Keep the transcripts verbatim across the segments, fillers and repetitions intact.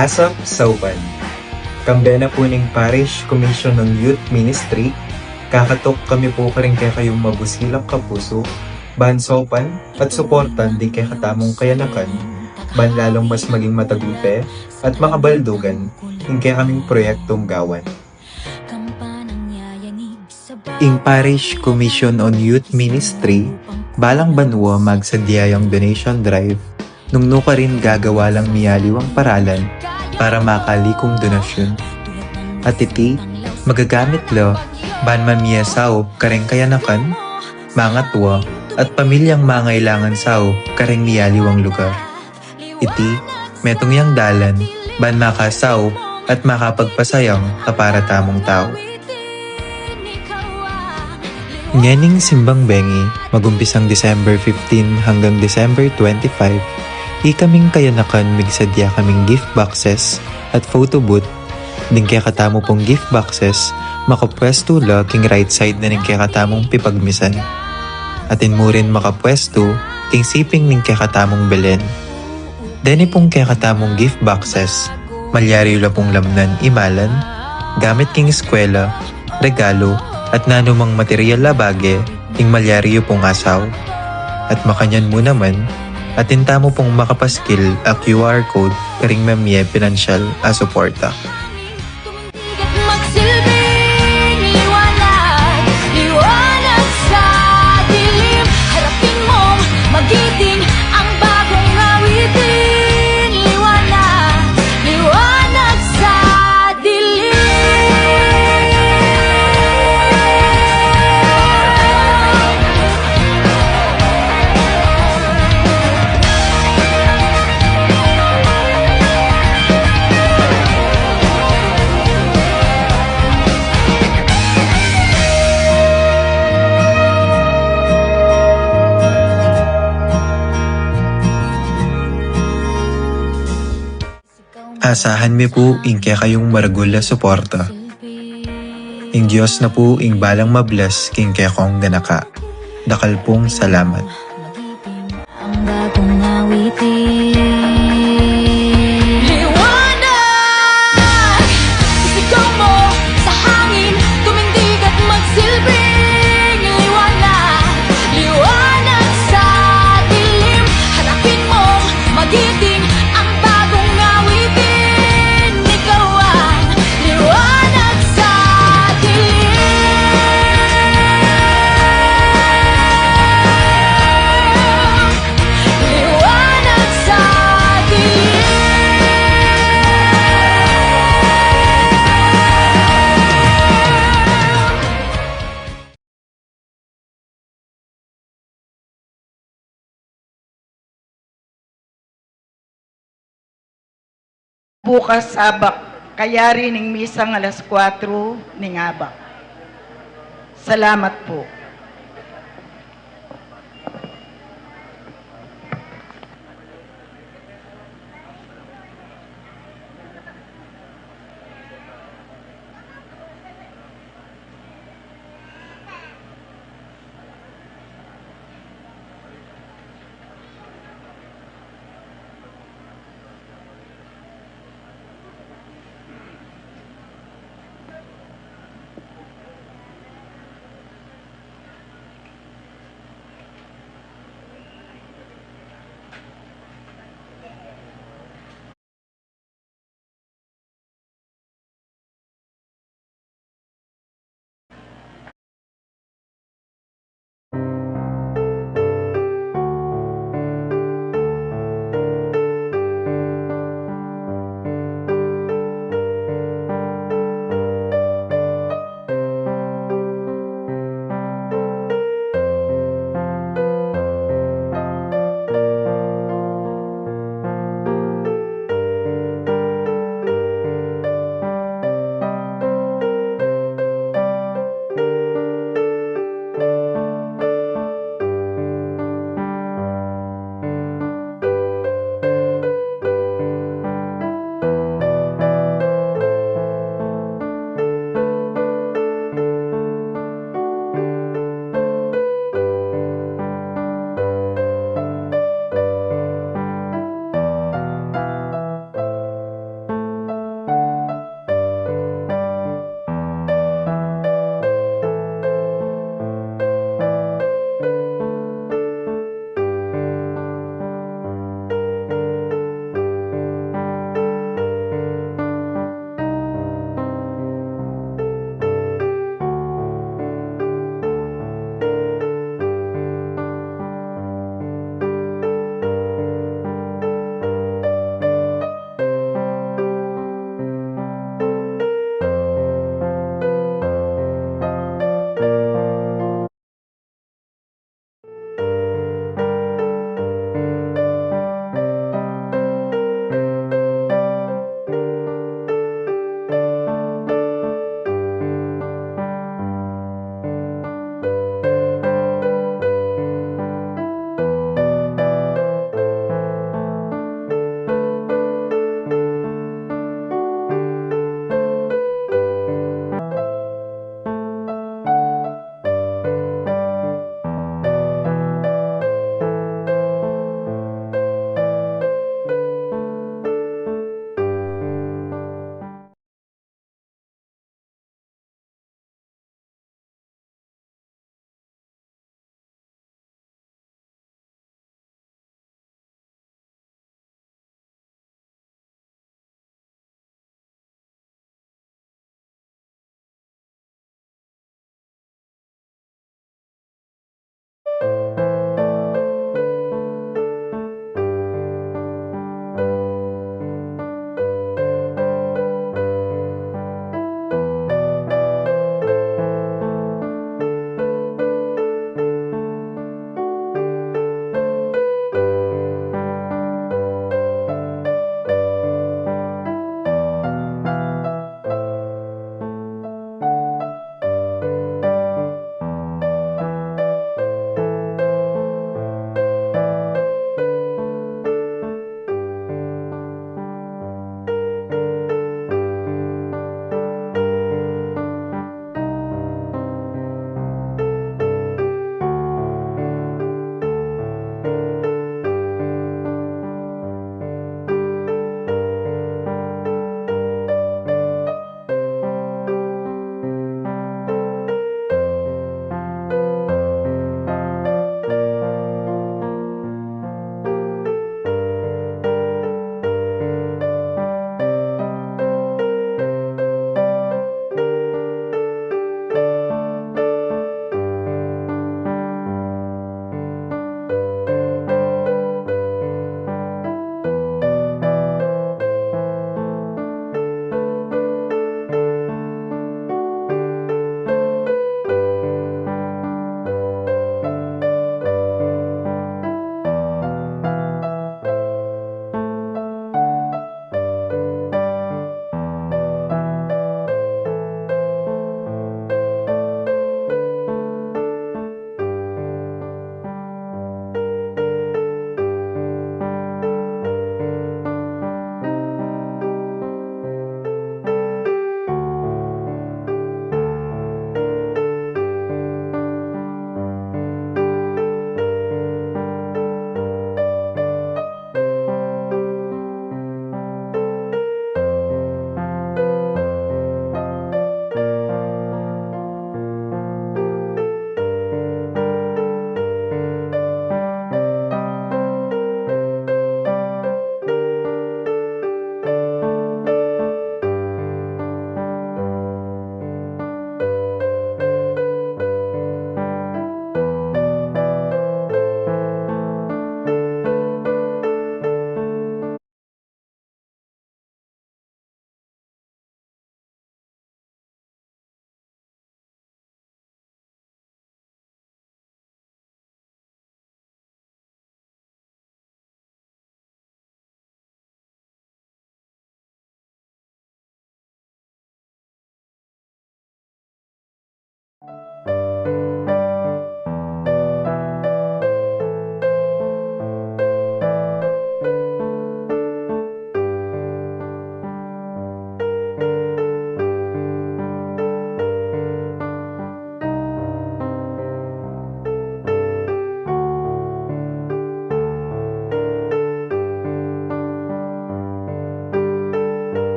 Asap saupan. Kambe na pu ning Parish Commission on Youth Ministry, kakatuk kami pu karing kekayung mabusilak a pusu, ban saupan at suportan ding kekatamung kayanakan, ban lalung mas maging matagupe at makabaldugan ing kekaming proyektung gawan. Ing Parish Commission on Youth Ministry, balang banua magsadya yang donation drive, nung nukarin gagawa lang miyaliwang paralan para makali kung donasyun. At iti, magagamit la ban mamie saup kareng kayanakan, mangatua, at pamilyang mangailangan saup kareng miyaliwang lugar. Iti, metung yang dalan ban makasaup at makapagpasayang kapara tamung tau. Ngening simbang bengi, magumpisang December fifteen hanggang December twenty-five, ikaming kayanakan migsadya kaming gift boxes at photo booth. Ding kekatamu pung gift boxes, makapwestu la king right side na ning kekatamung pipagmisan. Atin mu rin makapwestu king siping ning kekatamung belen. Deni pung kekatamung gift boxes, malyari yu la pung lamnan imalan, gamit king eskwela, regalo, at nanumang material a bage, ing malyari yu pung asau. At makanyan mu naman, atin tamu pung makapaskil a Q R code karing mamie pinansyal a suporta. Tumindig at magsilbing liwanag, liwanag sa dilim. Harapin mong magiting ang bagong awitin. Liwanag, liwanag sa dilim. Asahan mi pu ing kekayung maragul a suporta. Ing Dios na pu ing balang ma-bless king kekong ganaka. Dakal pung salamat. Ang bagong awitin. Liwanag! Isigaw mo sa hangin, tumindig at magsilbing liwanag. Liwanag sa dilim, harapin mong magiting ang bagong awitin. Ikaw ang liwanag sa dilim. Liwanag sa dilim. Bukas, abak, kayari ning misang alas kuatro ning abak. Salamat po.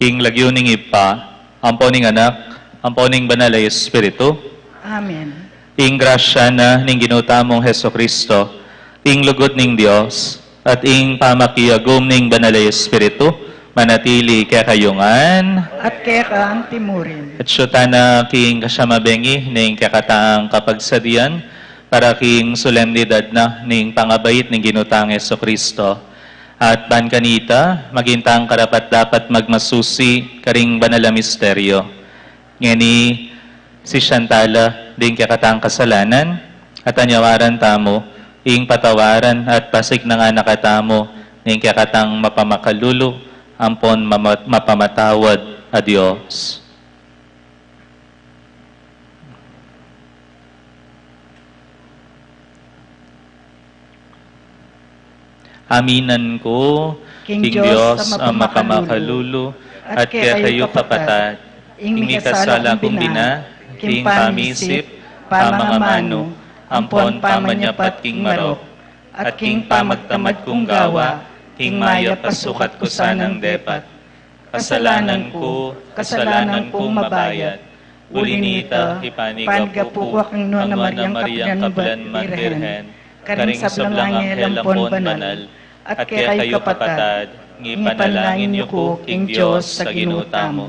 King lagyu ning Ibpa, ampo ning Anak, ampo ning Banal a Espiritu. Amen. Ing grasya na ning Ginu tamung Jesucristo, ing lugud ning Dios, at ing pamakiagum ning Banal a Espiritu, manatili kekayu ngan. At keka anti mu rin. At atsu tana king kasama bengi ning kekatang kapagsadian, para king solemnidad na ning pangabait ning Ginu tang Jesucristo. At ban kanita, maging tang karapat-dapat magmasusi karing banal a misteryo. Ngeni, sisian tala ding kekatang kasalanan, at anyawaran tamu ing patawaran at pasiknangan na katamu ning kekatang mapamakalulu ampon mama-, mapamatawad a Dios. Aminan ku king Dios a mapamakalulu, at kekayu kapatad, ing mikasala kung bina, king pamisip, pamangamanu, ampon pamanyapat king marok, at king pamagtamad kung gawa, king mayap a sukat ku sanang depat. Kasalanan ku, kasalanan kung mabayat. Uli nita, ipanigapu ku king Nuan a Mariang Kapilan Birhen, karing sablang anghel ampon banal, at kekayu kapatad, ngipanalangin yu ku king Dios a Ginu tamu.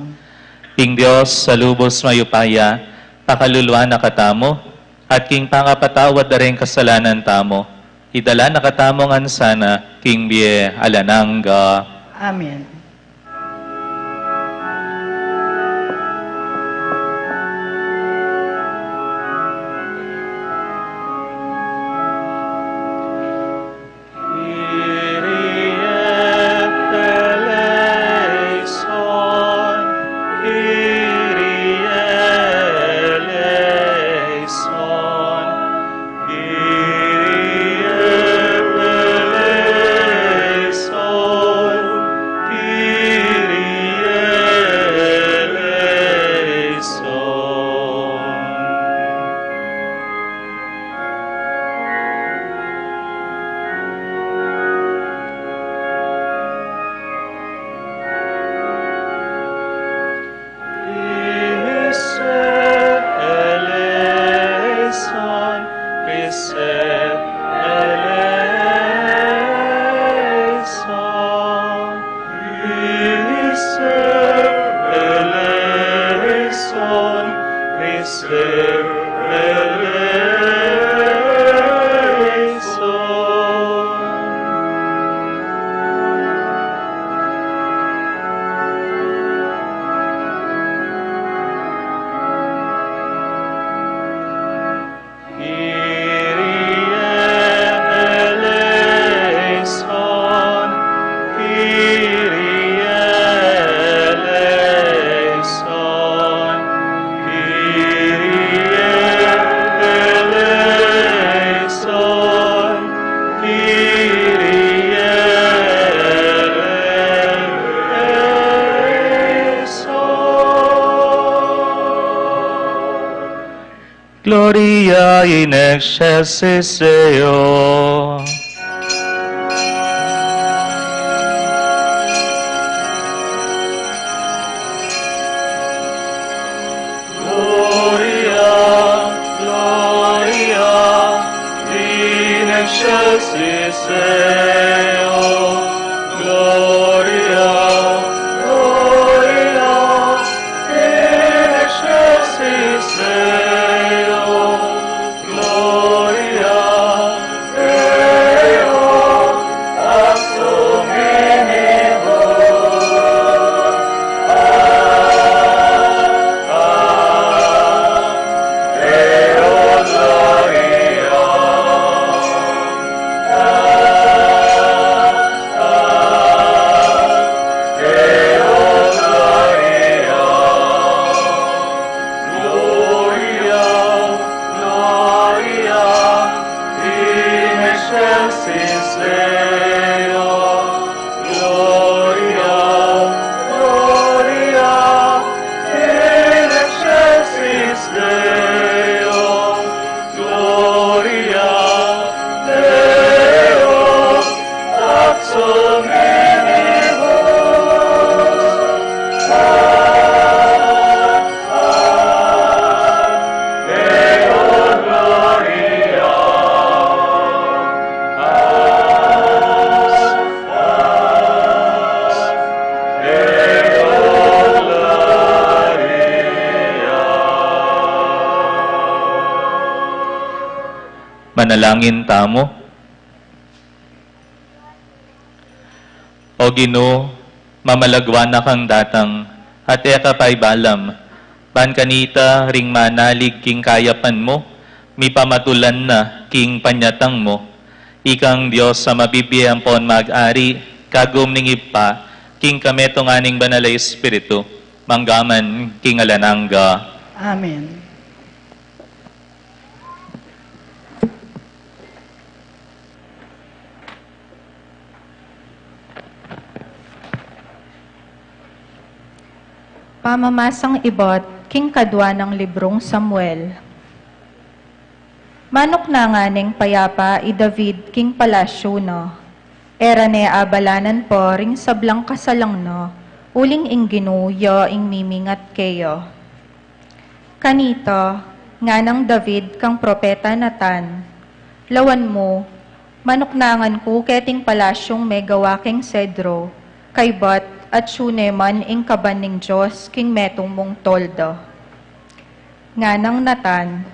Ing Dios a lubos mayupaya, pakaluluan na katamu, at king pangapatawad da ring kasalanan tamu, idala na katamu ngan sana king bie alang angga. Amen. Kyrie eleison, Kyrie eleison, Kyrie eleison, Kyrie eleison. Kyrie eleison, Kyrie eleison, Kyrie eleison, Kyrie eleison. Kyrie eleison, Kyrie eleison, Kyrie eleison, Kyrie eleison. Gloria in excelsis Deo. Gloria, Gloria in excelsis Deo. Gloria, Gloria in excelsis Deo. Gloria Deo ad summum in ibus. Ad Deo gloria. Manalangin tamu. O Ginu, mamalagwa na kang datang, at e ka paibalam, ban kanita ring manalig king kayapan mu, mipamatulan na king panyatang mu. Ikang Dios a mabibie ampon mag-ari, kagum ning Ibpa, king kametungan ning Banal a Espiritu, mangga man king alang angga. Amen. Pamamasang ibat king kadwa nang librung Samuel. Manuknangan neng payapa i David king palasyu na. E ra ne abalanan pa ring sablang kasalang na, uling ing Ginu ya ing mimingat keya. Kanita, nganang David kang propeta Natan, "Lawan mu, manuknangan ku keting palasyung megawa keng sedro, kaybat atyu ne man ing kaban ning Dios king metung mung tolda." Nganang Natan,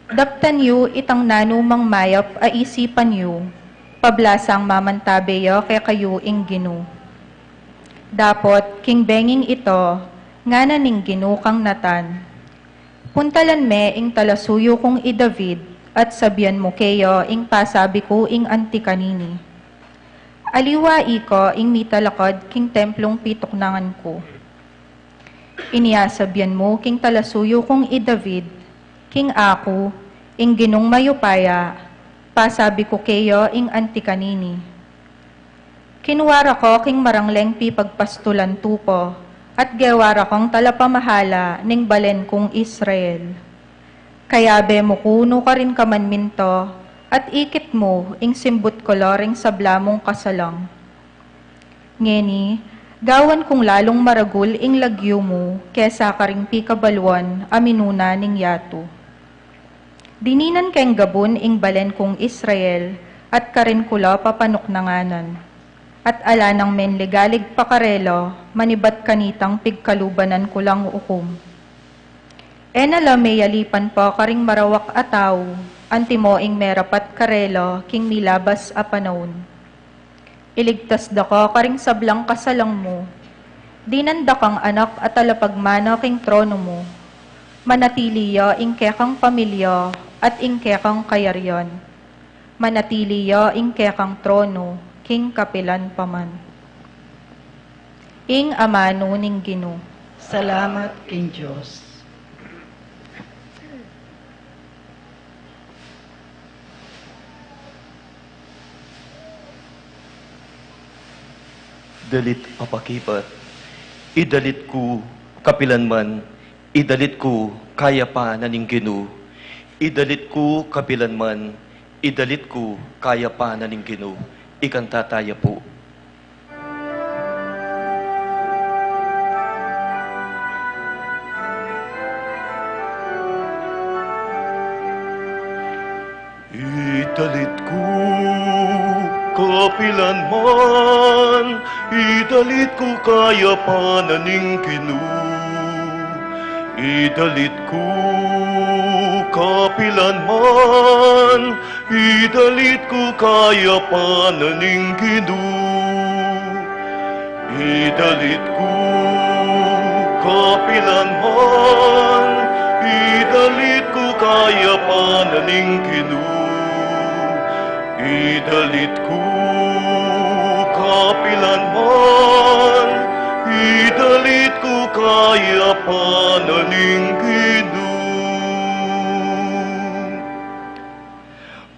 "Daptan yu itang nanu mang mayap a isipan yu, pablasang mamantabe ya kekayu ing Ginu." Dapot king benging ita, ngana ning Ginu kang Natan, "Puntalan me ing talasuyu kung i David, at sabian mu keya ing pasabi ku ing anti kanini. Aliwa ika ing mitalakad king templung pituknangan ku. Inya sabian mu king talasuyu kung i David, king aku, ing Ginung mayupaya, pasabi ku keya ing anti kanini. Kinua ra ka king marangleng pipagpastulan tupa, at gewa ra kang talapamahala ning balen kung Israel. Kayabe mu ku nukarin ka man minta, at ikit mu ing simbut ku la ring sabla mung kasalang. Ngeni, gawan kung lalung maragul ing lagyu mu kesa karing pikabaluan a minuna ning yatu. Dininan keng gabun ing balen kung Israel, at karin ku la papanuknanganan. At ala nang menligalig pa karela, manibat kanitang pigkalubanan ku lang ukum. E na la meyalipan pa karing marawak a tau, antimo ing merapat karela king milabas a panaun. Iligtas da ka karing sablang kasalang mu. Dinan da kang anak a talapagmana king trono mu. Manatili ya ing kekang pamilya at ing kekang kayarian. Manatili ya ing kekang trono king kapilan pa man." Ing amanu ning Ginu. Salamat king Dios. Dalit a pakibat. Idalit ku kapilan man, idalit ku kayapan na ning Ginu. Idalit ku kapilan man, idalit ku kayapan na ning Ginu. Ikanta taya pu. Idalit ku kapilan man, idalit ku kayapan na ning Ginu. Idalit ku kapilan man, idalit ku kayapan na ning Ginu. Idalit ku kapilan man, idalit ku kayapan na ning Ginu. Idalit ku kapilan man, idalit ku kayapan na ning Ginu.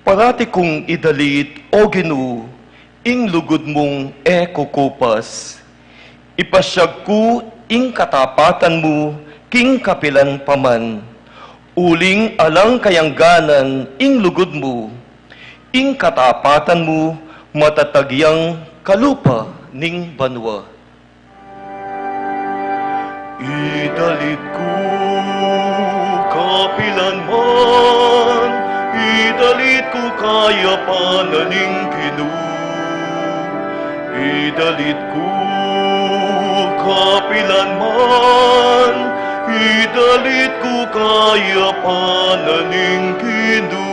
Parati kung idalit, O Ginu, ing lugud mung e kukupas. Ipasiag ku ing katapatan mu king kapilan pa man. Uling alang kayangganan ing lugud mu, ing katapatan mu matatag yang kalupa ning banua. Idalit ku kapilan man, idalit ku kayapan na ning Ginu. Idalit ku kapilan man, idalit ku kayapan na ning Ginu.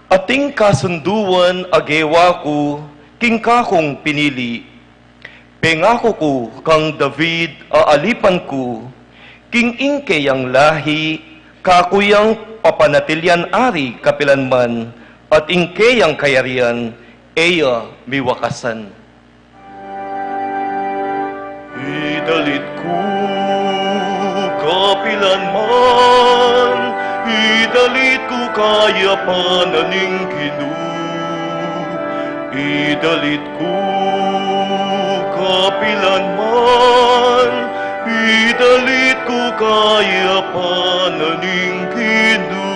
Ating kasunduan a gewa ku king kakung pinili. Pengaku ku kang David a alipan ku, king ing keyang lahi, kaku yang papanatilian ari kapilanman, at ing keyang kayarian, e ya miwakasan. Idalit ku kapilanman, idalit ku kayapan ning Ginu. Idalit ku kapilanman, idalit ku kayapan ning Ginu.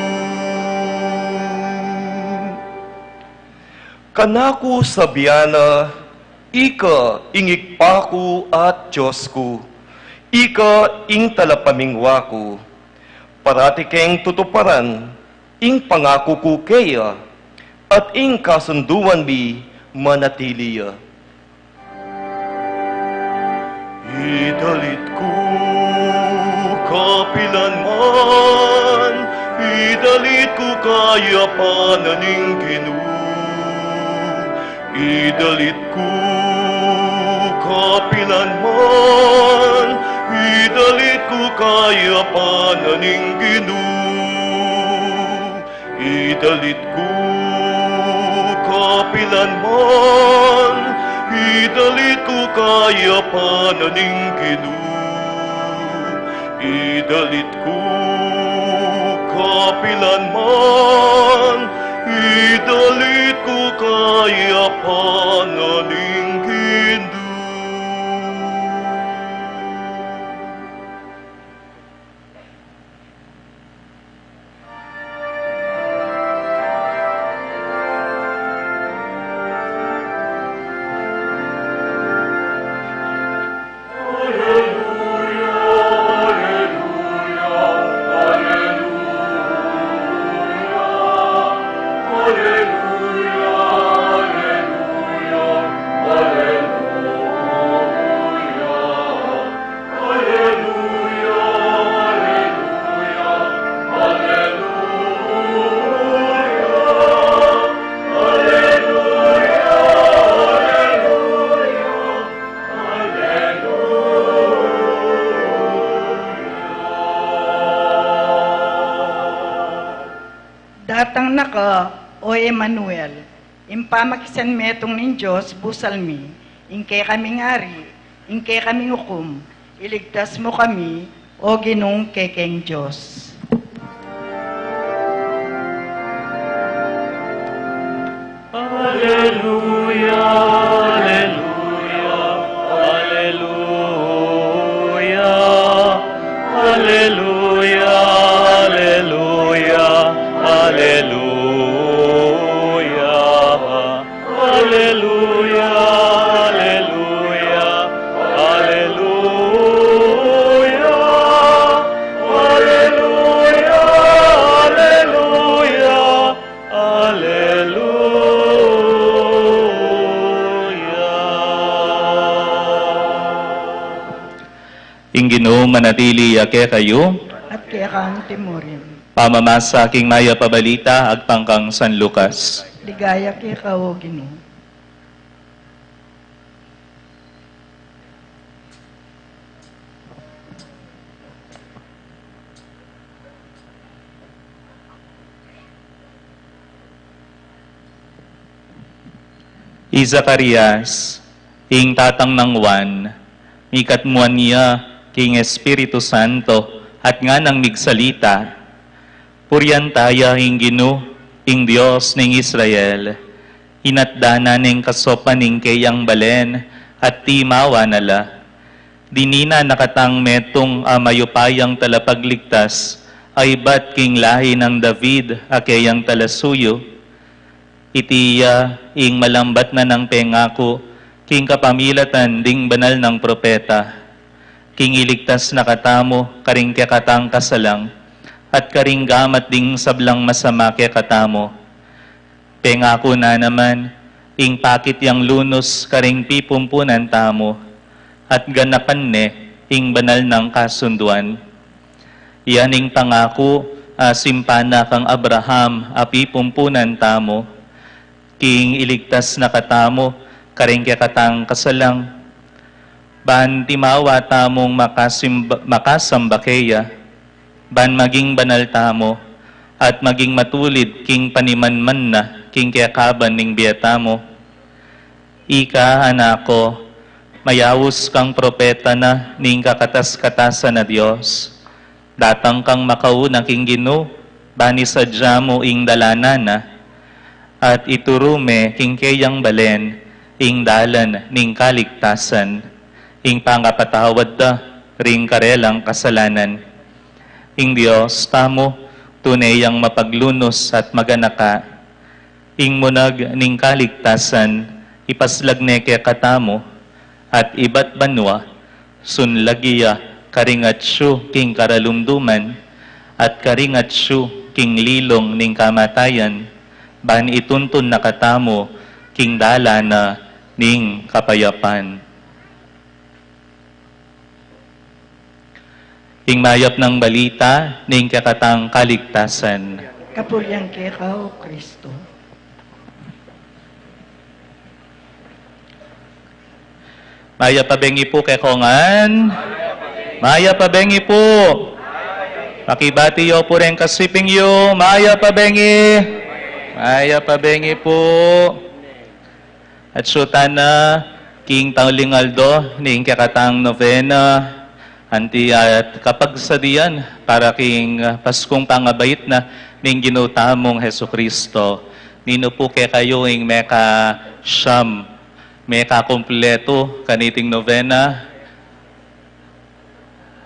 Kanaku sabian na, Ika ing Ibpa ku at Dios ku, ika ing talapamingwa ku. Parati keng tutuparan ing pangaku ku keya, at ing kasunduan mi manatili ya. Idalit ku kapilanman, idalit ku kayapan ning Ginu. Idalit ku kapilanman, idalit ku kayapan ning Ginu. Idalit ku kapilanman, idalit ku kayapan ning Ginu. Idalit ku kapilanman, idalit ku kayapan ning Ginu. Datang na ka, O Emmanuel, ing pamakisanmetung ning Dios busal mi, ing kekaming Ari, ing kekaming ukum, iligtas mu kami, O Ginung kekeng Dios. Aleluya, aleluya, aleluya, aleluya, aleluya, aleluya. Aleluya, aleluya, aleluya, aleluya, aleluya, aleluya. Ing Ginu manatili ya kekayu. At keka mu rin. Pamamasa king Mayap a Balita agpang kang San Lucas. Ligaya keka, O Ginu. I Zacarias, ing tatang nang Juan, mikatmuan ya king Espiritu Santo at nganang migsalita, Purian taya ing Ginu, ing Dios ning Israel. Inatdan na ning kasopan ning keyang balen at timawa na la. Dinina na katang metung a mayupayang talapagligtas a ibat king lahi nang David a keyang talasuyu. Iti ya ing malambat na nang pengaku king kapamilatan ding banal nang propeta, king iligtas na katamu karing kekatang kasalang at karing gamat ding sablang masama kekatamu. Pengaku na naman ing pakit yang lunus karing pipumpunan tamu at ganakan ne ing banal nang kasunduan. Yan ing pangaku a simpan na kang Abraham a pipumpunan tamu, king iligtas na katamu karing kekatang kasalang, ban timawa tamung makasimba, makasamba keya, ban maging banal tamu, at maging matulid king panimanman na king kekaban ning bie tamu. Ika, anak ku, mayaus kang propeta na ning kakatas-katasan a Dios. Datang kang makauna king Ginu, ban isadya mu ing dalanan na, at ituru me king keyang balen ing dalan ning kaligtasan, ing pangapatawad da ring karelang kasalanan. Ing Dios tamu, tune yang mapaglunus at maganaka, ing munag ning kaligtasan, ipaslag ne kekatamu, at ibat banua, sunlag ya karing atsu king karalumduman, at karing atsu king lilung ning kamatayan, ban ituntun na katamu king dalan na ning kapayapan. Ing mayap nang balita ning kekatang kaligtasan. Kapurian keka, O Kristo. Mayap a bengi pu kekongan. Mayap a bengi pu. Pakibati yu pu reng kasiping yu. Mayap a bengi. Mayap a bengi pu. Atsu tana king tauling aldo ning kekatang novena, anti at kapagsadian para king Paskung pangabait na ning Ginu tamung Jesucristo. Ninu pu kekayu ing meka siyam, meka kumpletu kaniting novena?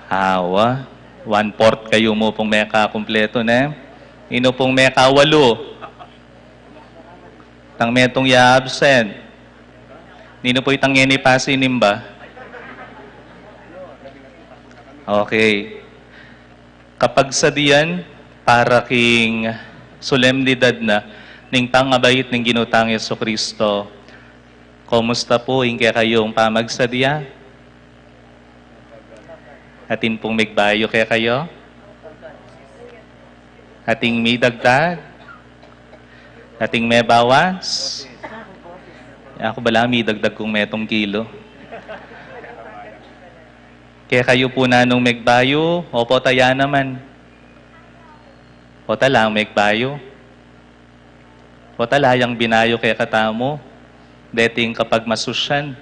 Awa, one-fourth kayu mu pung meka kumpletu, ne? Ninu pung meka walu? Itang metung ya absent. Ninu pu itang ngeni pasinimba? Okay. Kapagsadian para king solemnidad na ning pangabait ning Ginu tang Jesucristo. Kumusta pu ing kekayung pamagsadia? Atin pung megbayu kekayu? Atin midagdag? Atin mebawas? Aku bala midagdag kung metung kilo. Kekayu pu nanung megbayu, opo, taya naman. O tala megbayu. O tala yang binayu kekatamu, deting kapagmasusyan,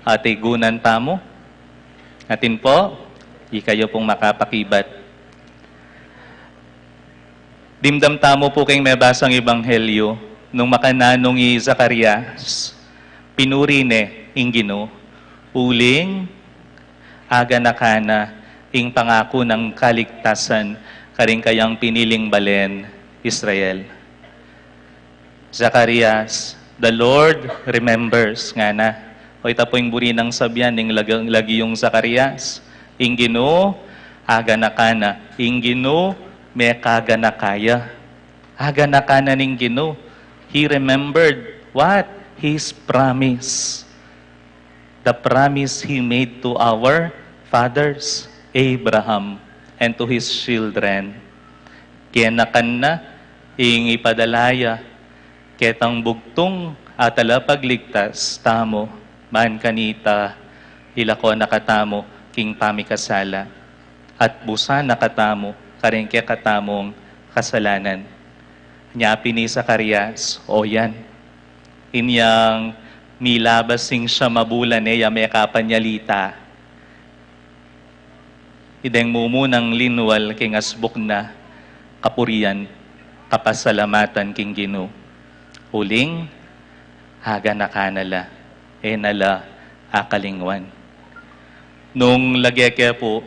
at igunan tamu. Atin pu, ikayu pung makapakibat. Dimdam tamu pu king mebasang ebanghelyu, nung makananu i Zacarias, pinuri ne ing Ginu, uling aganakan na ing pangaku nang kaligtasan karing kayang piniling balen, Israel. Zacarias, "The Lord remembers," ngana. O ita pu ing buri nang sabian ning lag-, lagyung Zacarias, ing Ginu aganakan na, ing Ginu mekaganaka ya. Aganakan na ning Ginu. He remembered what? His promise. The promise he made to our fathers, Abraham, and to his children. Ganakan na ing ipadala ya ketang bugtung a talapagligtas tamu, ban kanita ilako na katamu king pamikasala, at busan na katamu karing kekatamung kasalanan. Nya pin i Zacarias, o yan. Inyang milabas ing siyam a bulan, e ya mekapanyalita, ideng mumunang linwal king asbuk na, kapurian, kapasalamatan king Ginu. Uling, aganakan na la, e na la akalingwan. Nung lage ke pu,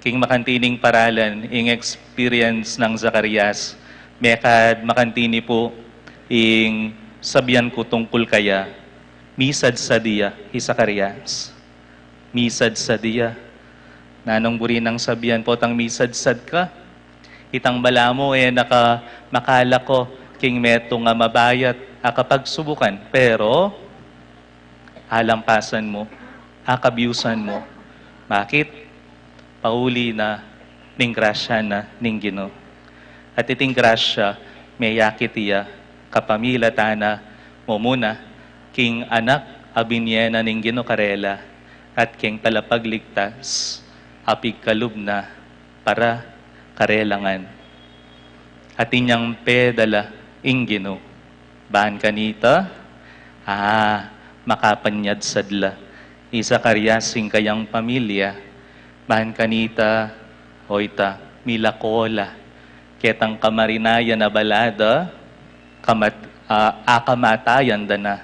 king makantining paralan, ing experience nang Zacarias, mekad makantini pu, ing sabian ku tungkul kaya, misadsad ya i Zacarias. Misadsad ya. Nanung buri nang sabian, potang misadsad ka? Itang balamu, e na ka makalako king metung a mabayat a kapagsubukan, pero alampasan mu, akabyusan mu. Bakit? Pauli na ning grasya na ning Ginu. At iting grasya, meyakit ya kapamilatan na mumuna king Anak a binie na ning Ginu karela, at king Talapagligtas a pigkalub na para karela ngan. At inyang pedala ing Ginu. Ban kanita, a, makapanyadsad la i Zacarias ing kayang pamilya. Ban kanita, o ita, milako la ketang kamarinayan a balada, kamat-, a, a kamatayan da na.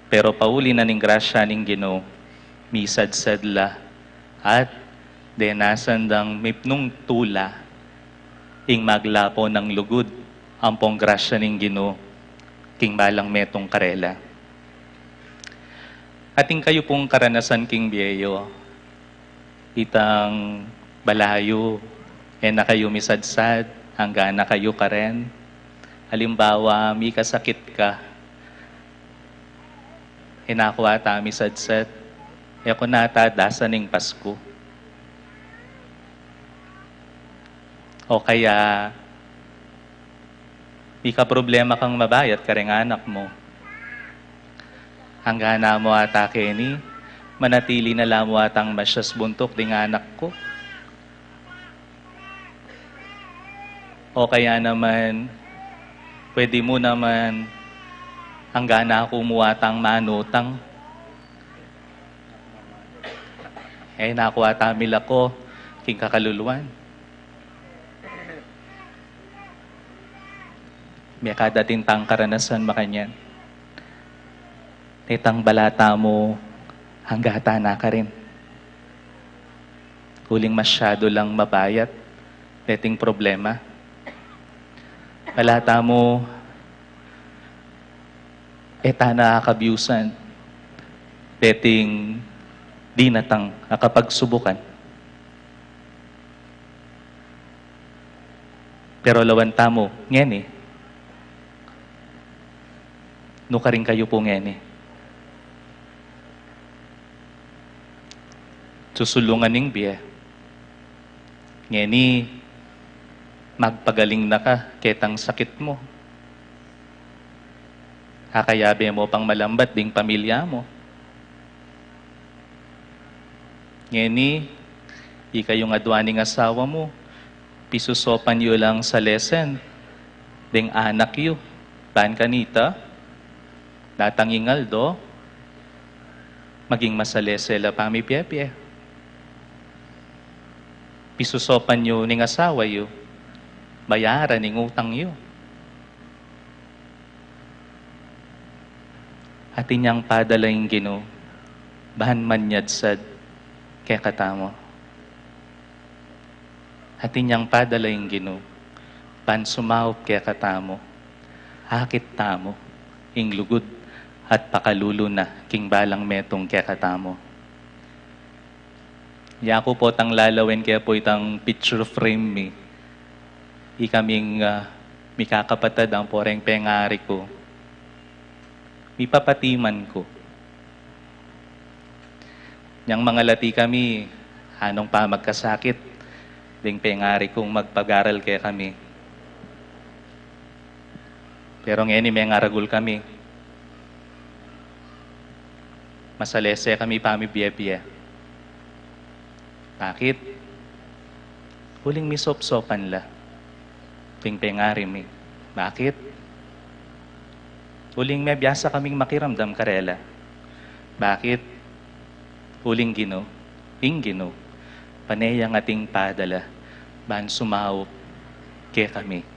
Pero pauli na ning grasya ning Ginu, misadsad la, at denasan dang mipnung tula ing maglapo nang lugud ampong grasya ning Ginu king balang metung karela. At ing kayu pung karanasan king bie yu, itang balayu, e na kayu misadsad, angga na kayu karen. Alimbawa, mikasakit ka, e na ku ata misadsad, e ku na ata dasan ing Pasku. O kaya, mikaproblema kang mabayat kareng anak mu. Angga na mu ata keni, manatili na la mu atang masyas buntuk ding anak ku. O kaya naman, pwede mu naman, angga na ku mu atang manutang. E na ku ata milako king kakaluluan. Mekad atin tang karanasan makanyan. Detang bala tamu angga ta na karin. Uling masyadu lang mabayat deting problema. Bala tamu e ta na akabyusan deting dinatang a kapagsubukan. Pero lawan tamu ngeni, nukarin kayu pu ngeni? Susulungan ning bie. Ngeni, magpagaling na ka ketang sakit mu. Akayabe mu pang malambat ding pamilya mu. Ngeni, ikayung adwa ning asawa mu, pisusopan yu lang salesen ding anak yu. Ban kanita, datang ing aldo, maging masalese la pamipie-pie. Pisusopan yu ning asawa yu, bayaran ing utang yu. Atin yang padala ing Ginu ban manyadsad kekatamu. Atin yang padala ing Ginu ban sumaup kekatamu. Akit tamu ing lugud at pakalulu na king balang metung kekatamu. Yaku potang lalawen ke pu itang picture frame mi. Ikaming, ah, mikakapatad ampong pengari ku. Mipapatiman ku. Nyang mangalati kami, anung pamagkasakit ding pengari kung magpagaral kekami. Pero ngeni mengaragul kami. Masalese kami pamibie-bie. Bakit? Uling misopsopan la ding pengari mi. Bakit? Uling mebiasa kaming makiramdam karela. Bakit? Uling Ginu, ing Ginu, pane yang ating padala ban sumaup kekami.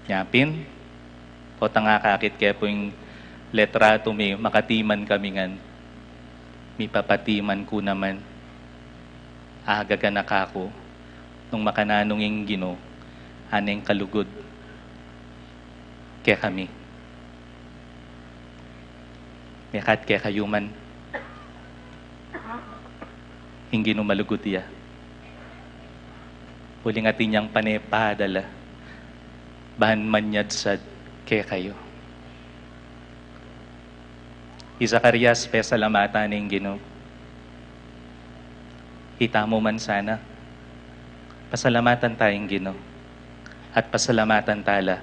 Nyapin, potang akakit ke pu ing letratu mi, makatiman kami ngan. Mipapatiman ku naman, agaganaka ku nung makananu ing Ginu, aneng kalugud kekami. Mekad kekayu man, ing Ginu malugud ya. Uling atin yang pane padala ban manyadsad kekayu. I Zacarias, pesalamatan ne ing Ginu. Itamu man sana. Pasalamatan taya ing Ginu, at pasalamatan tala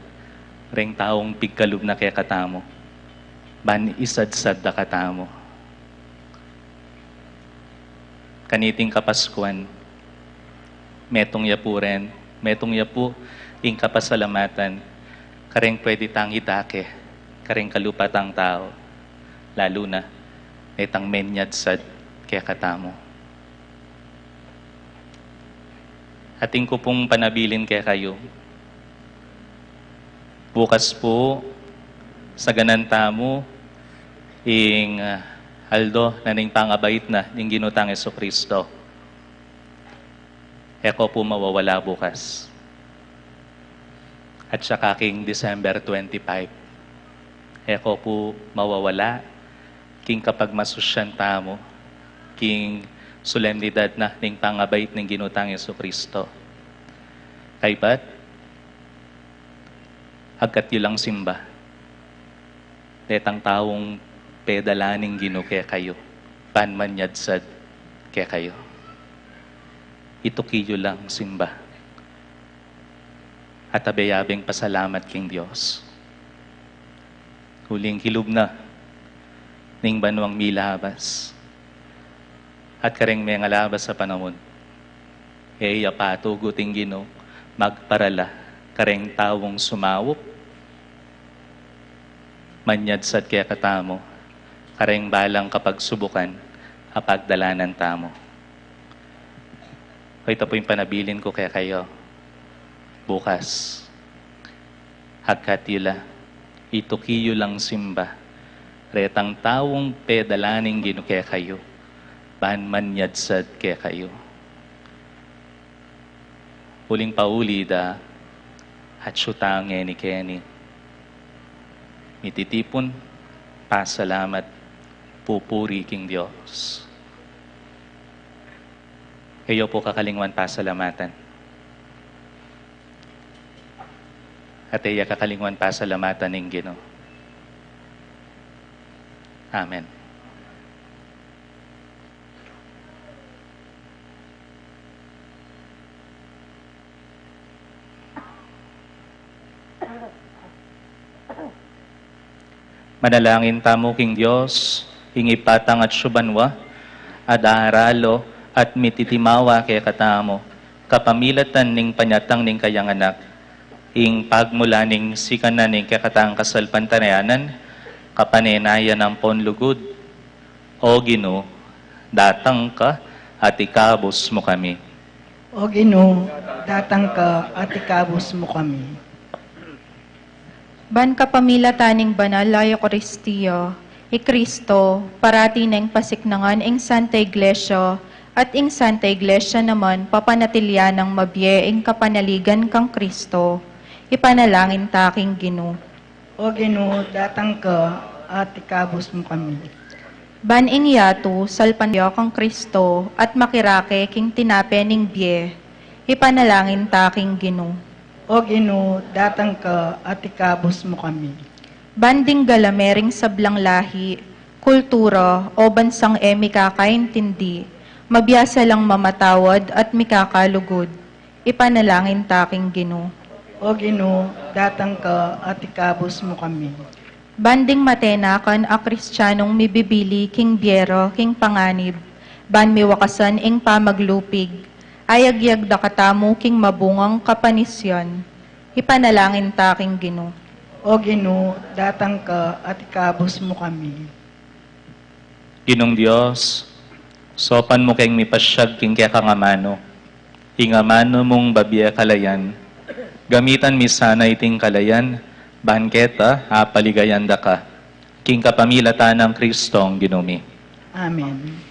reng taung pigkalub na kekatamu, ban isadsad da katamu. Kaniting Kapaskuan, metung ya pu ren, metung ya pu ing kapasalamatan kareng pwede tang idake kareng kalupa tang tau, lalu na netang menyadsad kekatamu. Atin ku pung panabilin kekayu. Bukas pu, saganan tamu ing, ah, aldo na ning pangabait na ning Ginu tang Jesucristo. E ko pu mawawala bukas. At saka king December twenty-five, e ko pu mawawala king kapagmasusyan tamu king solemnidad na ning pangabait ning Ginu tang Jesucristo. Kaybat, agkat yu lang simba detang taung pedala ning Ginu kekayu, ban manyadsad kekayu. Ituki yu lang simba at abe-abeng pasalamat king Dios. Uling kilub na ning banuang milabas at kareng mengalabas a panaun, e ya patugut ing Ginu magparala kareng taung sumaup, manyadsad kekatamu kareng balang kapagsubukan a pagdalanan tamu. O, ita pu ing panabilin ku kekayu. Bukas, agkat yu la, ituki yu lang simba retang taung pedala ning Ginu kekayu, ban manyadsad kekayu. Uling pauli da, atsu tang ngeni keni, mititipun, pasalamat, pupuri king Dios. E yu pu kakalingwan pasalamatan. At e ya kakalingwan pasalamatan ing Ginu. Amen. Manalangin tamu king Dios, ing Ibpa tang atsu banua, a daralo at mititimawa kekatamu kapamilatan ning panyatang ning kayang Anak, ing pagmula ning sikanan ning kekatang kasalpantayanan, kapanenayan ampon lugud. O Ginu, datang ka at ikabus mu kami. O Ginu, datang ka at ikabus mu kami. Ban kapamilatan ning banal a Eukaristia, i Kristo, parati neng pasiknangan ing Santa Iglesia, at ing Santa Iglesia naman papanatilian nang mabie ing kapanaligan kang Kristo. Ipanalangin ta king Ginu. O Ginu, datang ka at ikabus mu kami. Ban ing yatu salpan ya kang Kristo at makirake king tinape ning bie, ipanalangin ta king Ginu. O Ginu, datang ka at ikabus mu kami. Ban ding galame ring sablang lahi, kultura, o bansang e mikakaintindi, mabiasa lang mamatawad at mikakalugud, ipanalangin ta king Ginu. O Ginu, datang ka at ikabus mu kami. Ban ding matenakan a Kristianong mibibili king bie ra king panganib, ban miwakasan ing pamaglupig, ayagyag da katamu king mabungang kapanisian, ipanalangin ta king Ginu. O Ginu, datang ka at ikabus mu kami. Ginung Dios, saupan mu keng mipasyag king kekang amanu, ing amanu mung babie kalayan, gamitan mi sana iting kalayan, ban keta apaligayan da ka, king kapamilatan nang Kristong Ginu mi. Amen.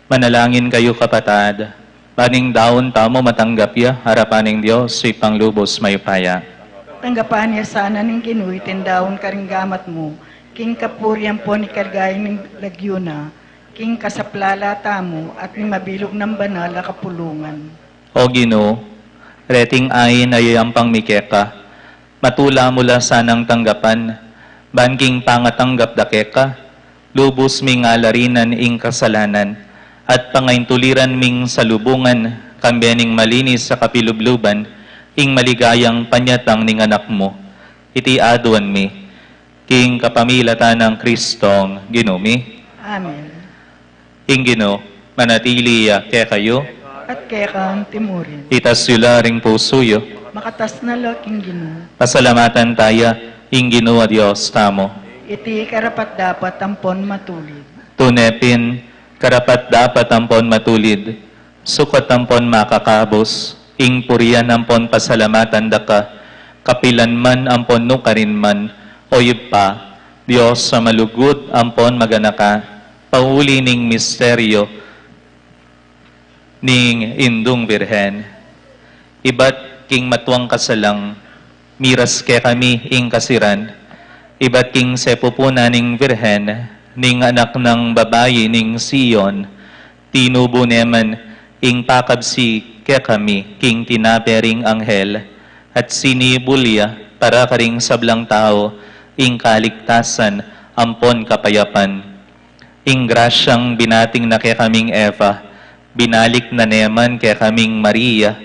Manalangin kayu, kapatad, ban ing daun tamu matanggap ya arapan ning Dios, Ibpang lubus mayupaya. Tanggapan na sana ning Ginu iting daun karing gamat mu, king kapurian ampon ikaligaya ning lagyu na, king kasaplalan tamu at ning mabilug nang banal a kapulungan. O Ginu, reting ain a yayampang mi keka, matula mu la sanang tanggapan, ban king pangatanggap da keka, lubus ming alarinan ing kasalanan, at pangaintuliran ming salubungan, kambe ning malinis a kapilubluban, ing maligayang panyatang ning Anak mu. Iti aduan mi, king kapamilatan nang Kristong Ginu mi. Amen. Ing Ginu manatili ya kekayu. At keka mu rin. Itas yu la ring pusu yu. Makatas na la king Ginu. Pasalamatan taya ing Ginu a Dios tamu. Iti karapat-dapat ampon matulid. Tune pin, karapat-dapat ampon matulid, sukat ampon makakabus, ing purian ampon pasalamatan da ka, kapilan man ampon nukarin man, O Ibpa, Dios a malugud ampon maganaka, pauli ning misteryo ning Indung Birhen. Ibat king matuang kasalang, miras kekami ing kasiran. Ibat king sepupunan ning Birhen, ning anak nang babai ning Sion, tinubu ne man ing pakabsi kekami king tinape ring anghel, at sinibul ya para karing sablang tau ing kaligtasan ampon kapayapan. Ing grasyang binating na kekaming Eva, binalik na ne man kekaming Maria.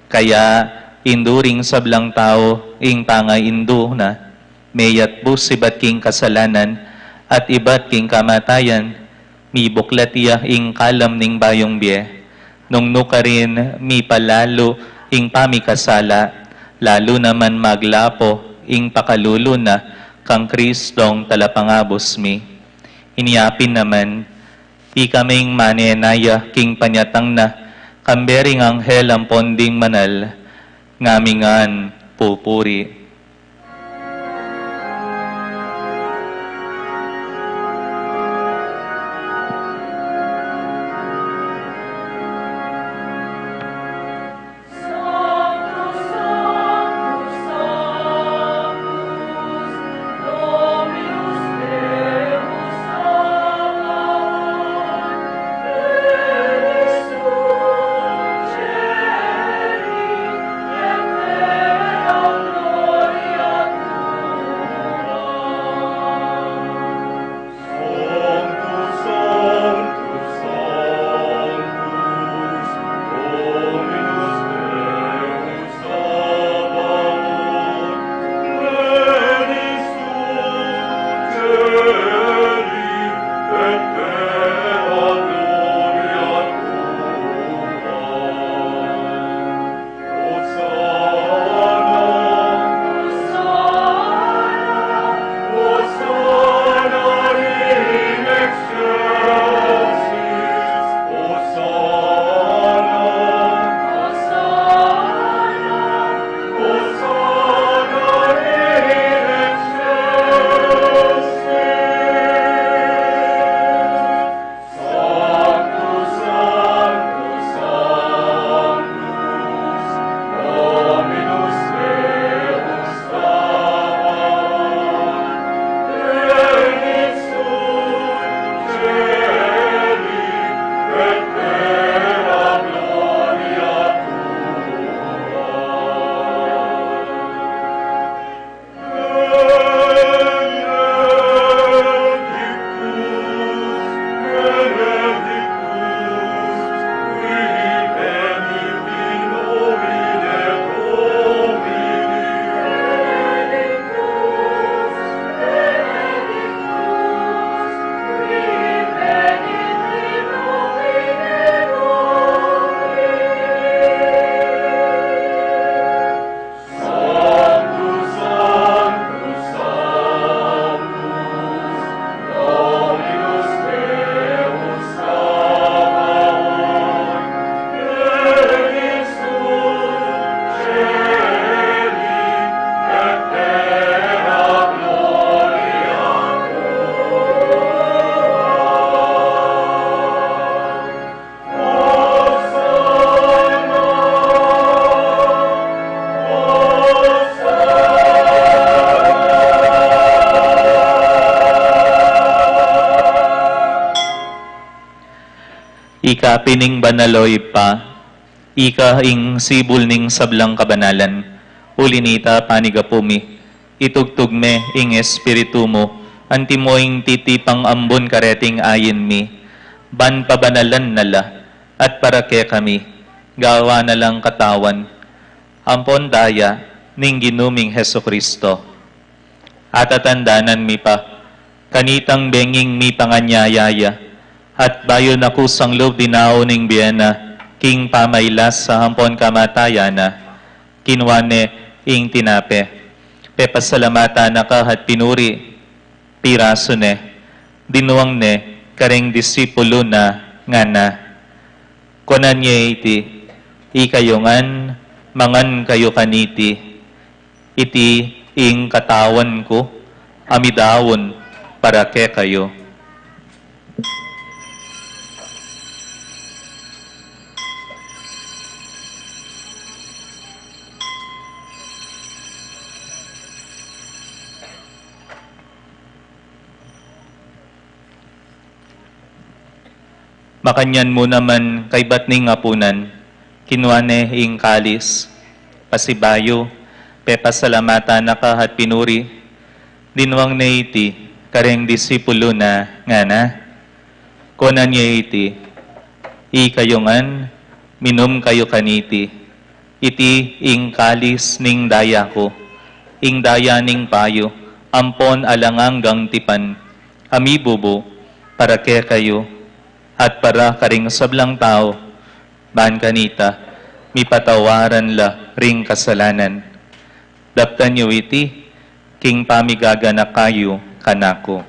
Kaya, indu ring sablang tau ing pangaindu na, meyatbus ibat king kasalanan at ibat king kamatayan, mibuklat ya ing kalam ning bayung bie. Nung nukarin mipalalu ing pamikasala, lalu na man maglapo ing pakalulu na kang Kristong talapangabus mi. Inya pin naman, ikaming manenaya king panyatang na, kambe ring anghel ampon ding manal, ngamingan pupuri. Ika pin ing banal, o Ibpa, ika ing sibul ning sablang kabanalan. Uli na nita, panigapu mi, itugtug me ing Espiritu mu, antimo ing titipang ambun kareting ain mi, ban pabanalan na la, at para kekami, gawan na lang katawan ampon daya ning Ginu ming Jesucristo. Atatandanan mi pa, kanitang benging mipanganyaya ya, at bayu na kusang lub dinau ning bie na, king pamailasa ampon kamatayan na, kinua ne ing tinape, pepasalamatan na ka at pinuri, pirasu ne, dinuang ne karing disipulu na, ngana: Kunan ye iti, ikayu ngan, mangan kayu kaniti, iti ing katawan ku, a midaun para kekayu. Makanyan mu naman kaybat ning apunan, kinua ne ing kalis, pasibayu, pepasalamatan na ka at pinuri, dinuang ne iti karing disipulu na, ngana: Kunan ye iti, ikayu ngan, minum kayu kaniti, iti ing kalis ning daya ku, ing daya ning payu ampon alang anggang tipan, a mibubu para kekayu at para karing sablang tau, ban kanita mipatawaran la ring kasalanan. Daptan yu iti king pamigaganaka yu kanaku.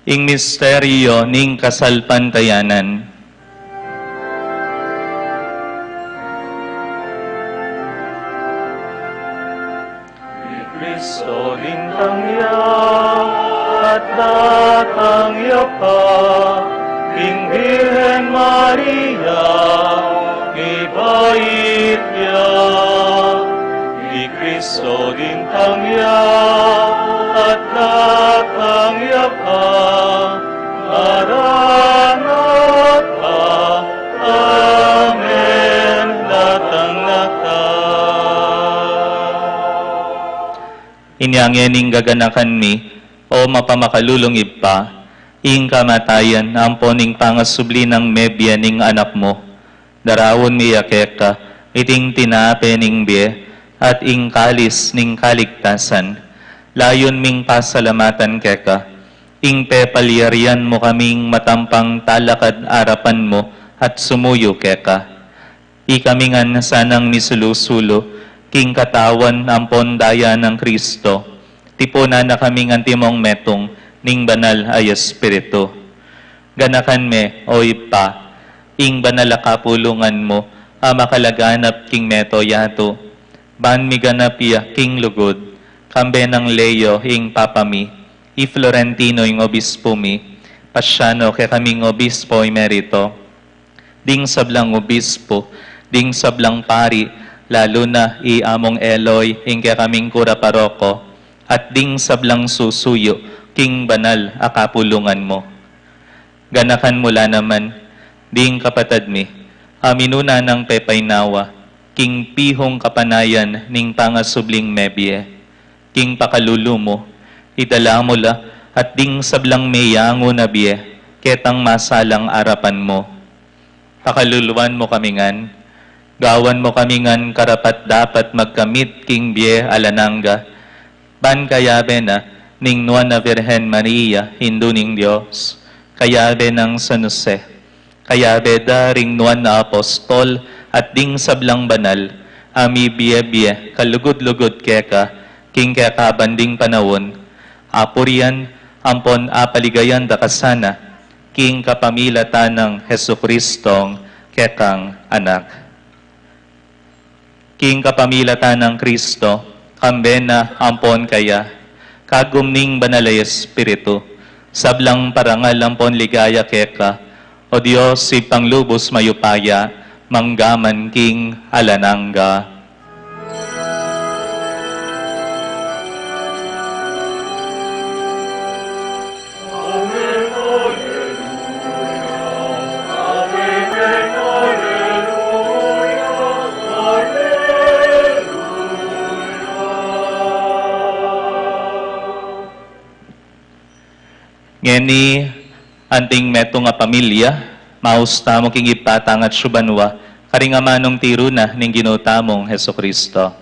Ing misteryu ning kasalpantayanan. I Kristo lintang ya, at datang ya pa, king Birhen Maria, mibait ya. I Kristo lintang ya, at datang ya pa, Maranatha, amen, datang na ka. Inya ngeni gaganakan mi, o mapamakalulung Ibpa, ing kamatayan ampon ing pangasubli nang mebie ning Anak mu. Daraun mi ya keka iting tinape ning bie at ing kalis ning kaligtasan. Layun ming pasalamatan keka ing pepalyarian mu kaming matampang talakad arapan mu at sumuyu keka. Ikami ngan sanang misulu-sulu king katawan ampon daya nang Kristo, tipunan na kaming antimong metung ning Banal a Espiritu. Ganakan me, o Ibpa, ing banal a kapulungan mu a makalaganap king mabilug a yatu, ban miganap ya king lugud, kambe nang Leo ing Papa mi, i Florentino ing Obispo mi, Paciano kekaming Obispo Emerito, ding sablang obispo, ding sablang pari, lalu na i Among Eloy, ing kekaming kura paroko, at ding sablang susuyu king banal a kapulungan mu. Ganakan mu la naman ding kapatad mi a minuna nang pepainawa king pihung kapanayan ning pangasubling mebie. King pakalulu mu, idala mu la at ding sablang meyangu na bie ketang masalang arapan mu. Pakaluluan mu kami ngan, gawan mu kami ngan karapat-dapat magkamit king bie alang angga, ban kayabe na ning Nuan a Virgen Maria, Indu ning Dios, kayabe nang San Jose, kayabe da ring nuan a apostol at ding sablang banal a mibie-bie kalugud-lugud keka king kekaban ding panaun, apurian ampon apaligayan da ka sana king kapamilatan nang Jesucristong kekang Anak. King kapamilatan nang Kristo, kambe na ampon kaya, kagum ning Banal a Espiritu, sablang parangal ampon ligaya keka, O Dios, Ibpang lubus mayupaya, mangga man king alang angga. Ngeni, anting metung a pamilya, maus tamu king Ibpa tang atsu banua, karing amanung tiru na ning Ginu tamung Jesucristo.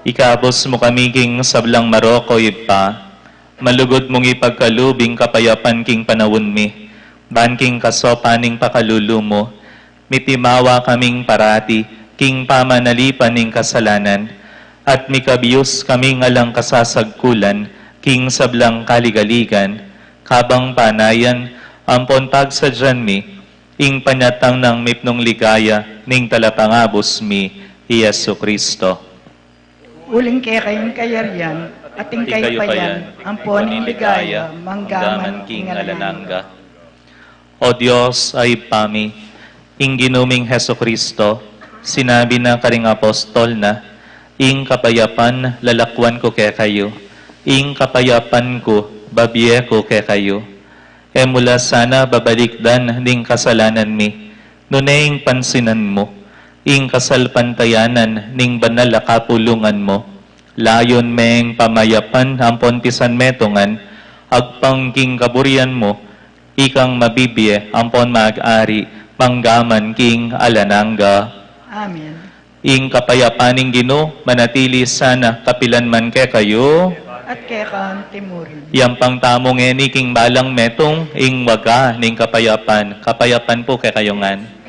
Ikabus mu kami king sablang marok, O Ibpa, malugud mung ipagkalub ing kapayapan king panaun mi, ban king kasopan ning pakalulu mu, mitimawa kaming parati king pamanalipan ning kasalanan, at mikabius kaming alang kasasagkulan king sablang kaligaligan, kabang panayan ampon pagsadyan mi ing panyatang nang mipnung ligaya ning Talapangabus mi, i Jesucristo. Uling keka ing kayarian, at ing kayupayan, ampon ing ligaya, mangga man king alang angga. O Dios a Ibpa mi, ing Ginu ming Jesucristo, sinabi na karing apostol na, "Ing kapayapan lalakwan ku kekayu, ing kapayapan ku babie ku kekayu." E mu la sana babalikdan ding kasalanan mi, nune ing pansinan mu ing kasalpantayanan ning banal a kapulungan mu. Layun meng pamayapan ampon pisanmetungan, agpang king kaburian mu, ikang mabibie ampon mag-ari, mangga man king alang angga. Amen. Ing kapayapan ning Ginu manatili sana kapilan man kekayu. At keka mu rin. Yampang tamu ngeni king balang metung ing waga ning kapayapan. Kapayapan pu kekayu ngan.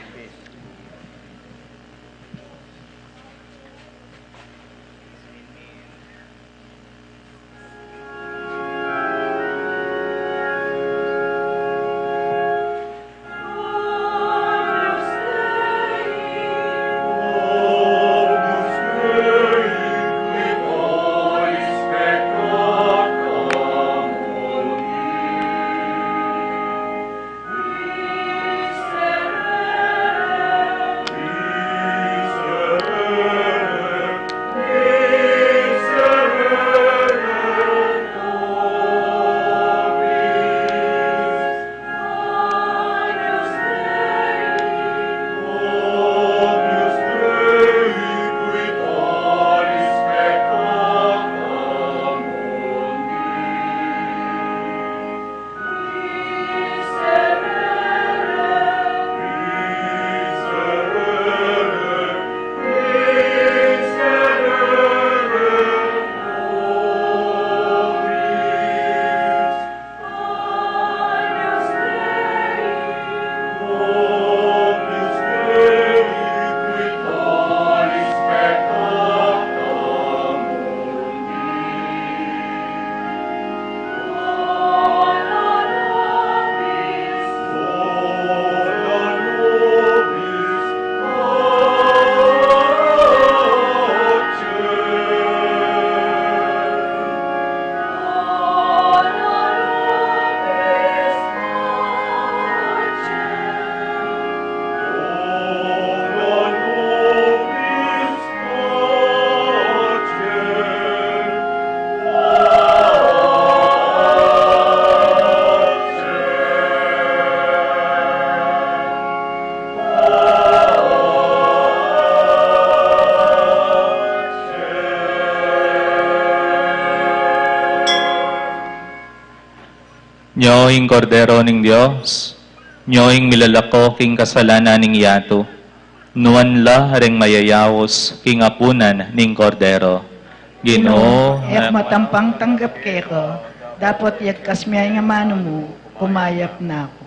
Nyo ing Kordero ning Dios, nyo ing milalako king kasalanan ning yatu. Nuan la reng mayayaus king apunan ning Kordero. Ginu, e ku matampang tanggap keka, dapot yagkas mu ing amanu mu, kumayap na ku.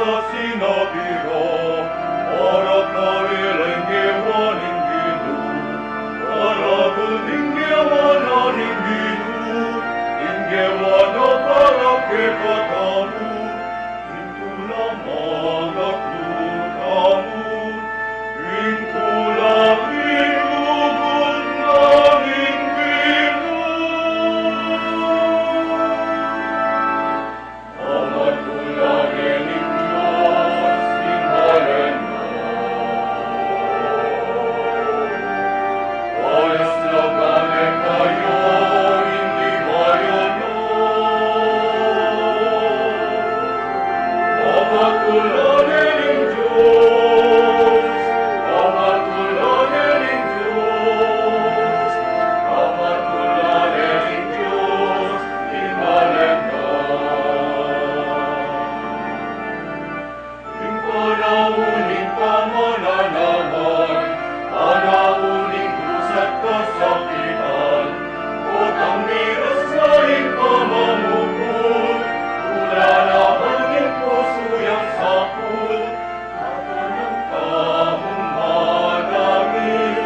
Sinabi ra, para karela ing gewa ning Ginu, para bul ing gewa na ning Ginu, ing gewa na para kekatamu, ing tula mangaku tamu, ing tula king lugud na ning Ginu. Ing panaun ning pamananaman, panaun ning kusat kasakitan, potang miras na ing pamamukul, tula na ing pusu yang sakul, tatanang tamung manangis,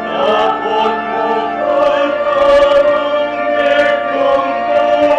dapot mukul tamung metung tula.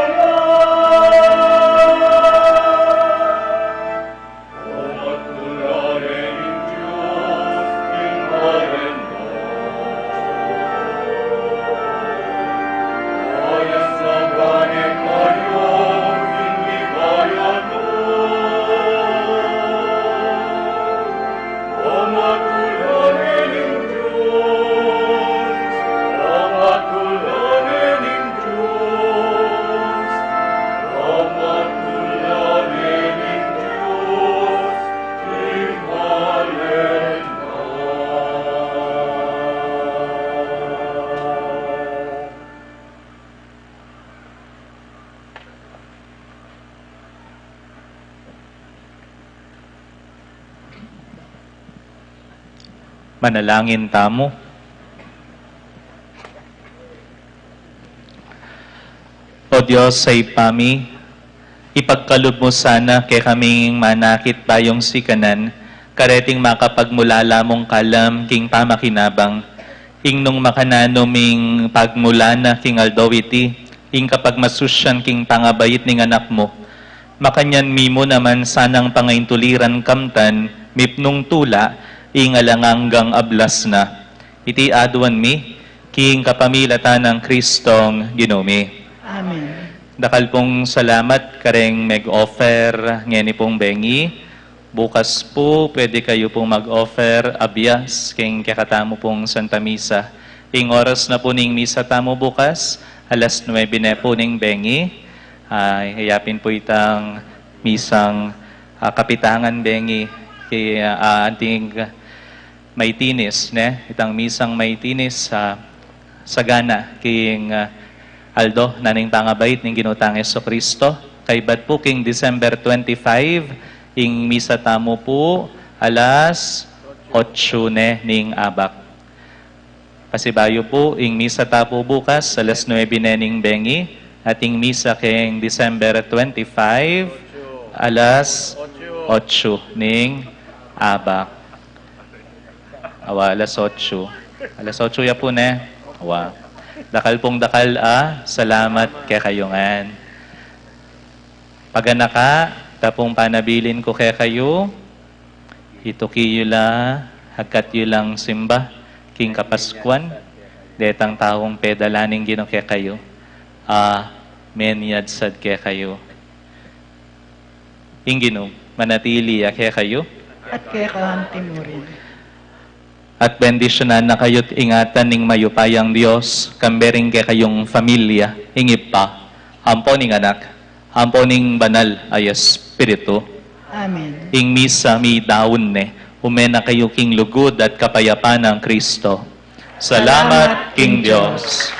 Manalangin tamu. O Dios a Ibpa mi, ipagkalub mu sana kekaming manakit bayung sikanan, kareting makapagmulala mung kalam king pamakinabang, ing nung makananu ming pagmula na king aldo iti, ing kapagmasusyan king pangabait ning Anak mu, makanyan mi mu naman sanang pangaintuliran kamtan, mipnung tula, ing alang anggang ablas na. Iti aduan mi, king kapamilatan nang Kristong Ginu mi. Amen. Dakal pung salamat kareng meg-offer ngeni pung bengi. Bukas pu, pwede kayu pung mag-offer abias king kekatamu pung Santa Misa. Ing oras na pu ning misa tamu bukas, alas nuebe ne pu ning bengi. Ah, iya pin pu itang misang, ah, kapitangan bengi keng, ah, anting maitinis, ne? Itang misang maitinis, ah, sagana king, ah, aldo na ning pangabait ning Ginu tang Jesucristo. Kaybat pu king December twenty-five, ing misa tamu pu alas otsu ne ning abak. Pasibayu pu, ing misa ta pu bukas, alas nuebe ne ning bengi, at ing misa king December twenty-five, alas otsu ning abak. Awa, alas otsu. Alas otsu ya pu, ne? Awa. Dakal pung dakal a salamat kekayu ngan. Paganaka, ita pung panabilin ku kekayu, ituki yu la, agkat yu lang simba king kapaskuan, detang taung pedala ning Ginu kekayu, a menyadsad kekayu. Ing Ginu manatili ya kekayu. At keka anti mu rin. At bendisyunan na kayu't ingatan ning mayupayang Dios, kambe ring kekayung familia, ing Ibpa, ampo ning Anak, ampo ning Banal a Espiritu. Amen. Ing misa midaun ne, ume na kayu king lugud at kapayapan nang Kristo. Salamat king Dios.